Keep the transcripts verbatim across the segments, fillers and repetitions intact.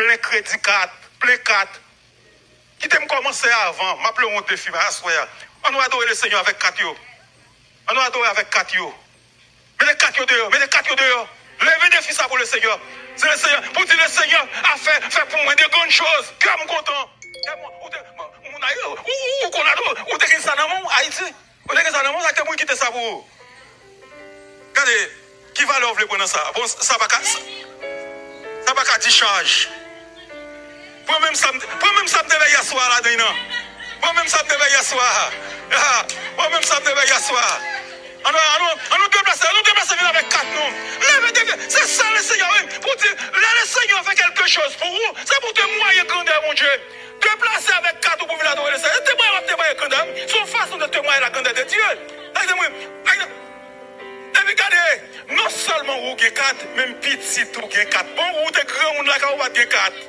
Plen kredi kat, plen kat. Kite m kòmanse avan. M ap leve yon defi aswè a. Ann nou adore Lesenyè avèk kat yo. Ann nou adore avèk kat yo. Mete kat yo deyò, mete kat yo deyò. Leve defi sa pou Lesenyè. Se Lesenyè, pou di Lesenyè a fè, fè pou mwen de grann choz. Kè m kontan. Kè m, ou te, moun a, ou, ou, ou konn adore, ou te gen sa nan men w, Ayiti. Ou te gen sa nan men w, sa k te mouri kite sa pou ou. Gade, ki valè w vle pran nan sa? Bon, sa pa ka, sa, sa pa ka dichaj. Pran menm sa m, pran menm sa m te fè yèswa a ladan l nan. Pran menm sa m te fè yèswa a. Ah, pran menm sa m te fè yèswa a. Ann nou, ann nou, ann nou deplase, ann nou deplase vin avèk kat nou. Leve defi, se sa Lesenyè, wi. Pou di, lè Lesenyè fè kèlke choz pou ou, se pou temwaye grandè Bondye. Deplase avèk kat ou pou vin adore Lesenyè. Temwaye, w ap temwaye grandè, wi. Se yon fason de temwaye la grandeur de Dieu. Sa vle di, wi. Epi gade, non sèlman ou gen kat, menm pitit ou gen kat. Bon, ou te granmoun lakay ou pa t gen kat.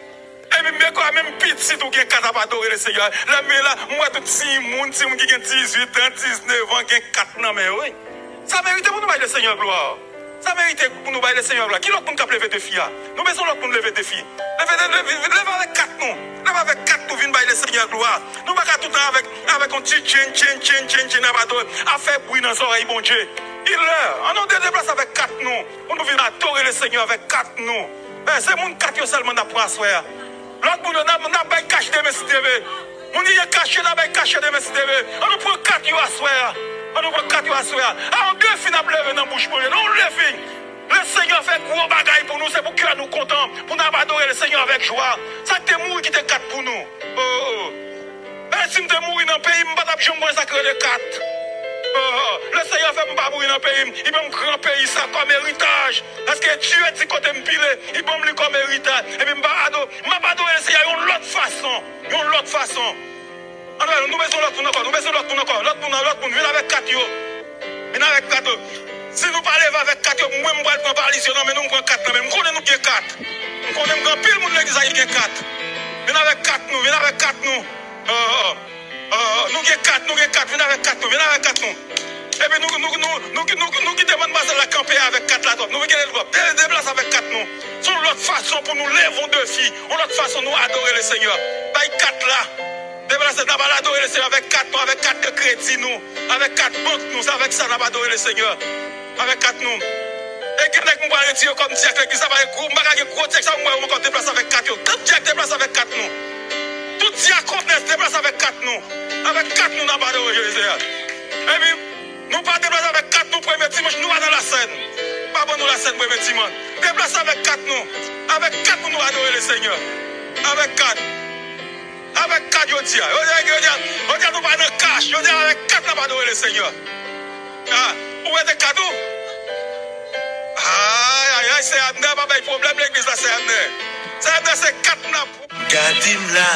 Epi men kwa, menm pitit ou gen kat ap adore Lesenyè. Lè m vin la, m wè tout timoun, timoun ki gen dizuit an, diznèf an, gen kat nan men yo, wi. Sa merite pou nou bay Lesenyè glwa. Sa merite pou nou bay Lesenyè glwa. Ki lòt moun k ap leve defi a? Nou bezwen lòt moun leve defi. Leve, leve, leve, leve avèk kat nou. Leve avèk kat nou, vin bay Lesenyè glwa. Nou pa ka toutan avèk, avèk yon ti tchen, tchen, tchen, tchen, tchen, ap adore, ap fè bri nan zòrèy Bondye. Il lè, ann nou de-, deplase avèk kat nou, pou nou vin adore Lesenyè avèk kat nou. Eh, se moun kat yo sèlman n ap pran aswè a. Lòt moun yo, n ap, n ap bay kach demen si Dye vle. Moun ki gen kach yo, n ap bay kach yo demen si Dye vle. Ann nou pran kat yo aswè a. Ann nou pran kat yo aswè a. A yon defi n ap leve nan bouch Bondye. Non, yon defi. Lesenyè fè gwo bagay pou nou, se pou kè nou kontan, pou n ap adore Lesenyè avèk jwa. Sa k te mouri kite kat pou nou. Oh, oh, oh. E si m te mouri nan peyi m, m pa t ap janm konnen sa k rele kat. Oh, oh. Lesenyè fè m pa mouri nan peyi m. Li ban m gran peyi sa kòm eritaj. Paske Dye di kote m pile, li ban m li kòm eritaj. Epi m pa ado-, m ap adore Lesenyè yon lòt fason. Yon lòt fason. Ann nou, nou bezwen lòt moun ankò, nou bezwen lòt moun ankò. Lòt moun, lòt moun, vin avèk kat yo. Vin avèk kat yo. Si nou pa leve avèk kat yo, mwen m pral pran valiz yo nan men nou, m pran kat nan men m. M konnen nou gen kat. M konnen m gen anpil moun legliz la ki gen kat. Vin avèk kat nou, vin avèk kat nou. Oh, oh, oh, nou gen kat, nou gen kat, vin avèk kat nou, vin avèk kat nou. Epi nou, nou, nou, nou, nou, nou kite madmwazèl la kanpe avèk kat la twòp. Nou gen lè twòp. De-, deplase avèk kat nou. Se yon lòt fason pou nou leve yon defi, yon lòt fason nou adore Lesenyè. Bay kat la. Deplase, n ap al adore Lesenyè avèk kat nou, avèk kat de kredi nou, avèk kat bank nou. Se avèk sa n ap adore Lesenyè. Avèk kat nou. E gen nèg m pral retire kòm dyèk legliz la, pa gen gwo, m pa ka gen gwo dyèk sa, m wè yo ankò deplase avèk kat yo. Tout dyèk deplase avèk kat nou. Tout dyakonès deplase avèk kat nou. Avèk kat nou n ap adore Lesenyè. Epi, nou pa deplase avèk kat nou premye dimanch, nou pa nan lasèn. Pa ban nou lasèn premye dimanch. Deplase avèk kat nou. Avèk kat nou, nou adore Lesenyè. Avèk kat. Avèk kat jodi a. Jodi a, jodi a, jodi a nou pa nan kach. Jodi a avèk kat n ap adore Lesenyè. Ah, ou mete kat ou? Ay, ay, ay, sè Abner pa bay pwoblèm legliz la, sè Abner. Sè Abner se kat n ap. Gade m la.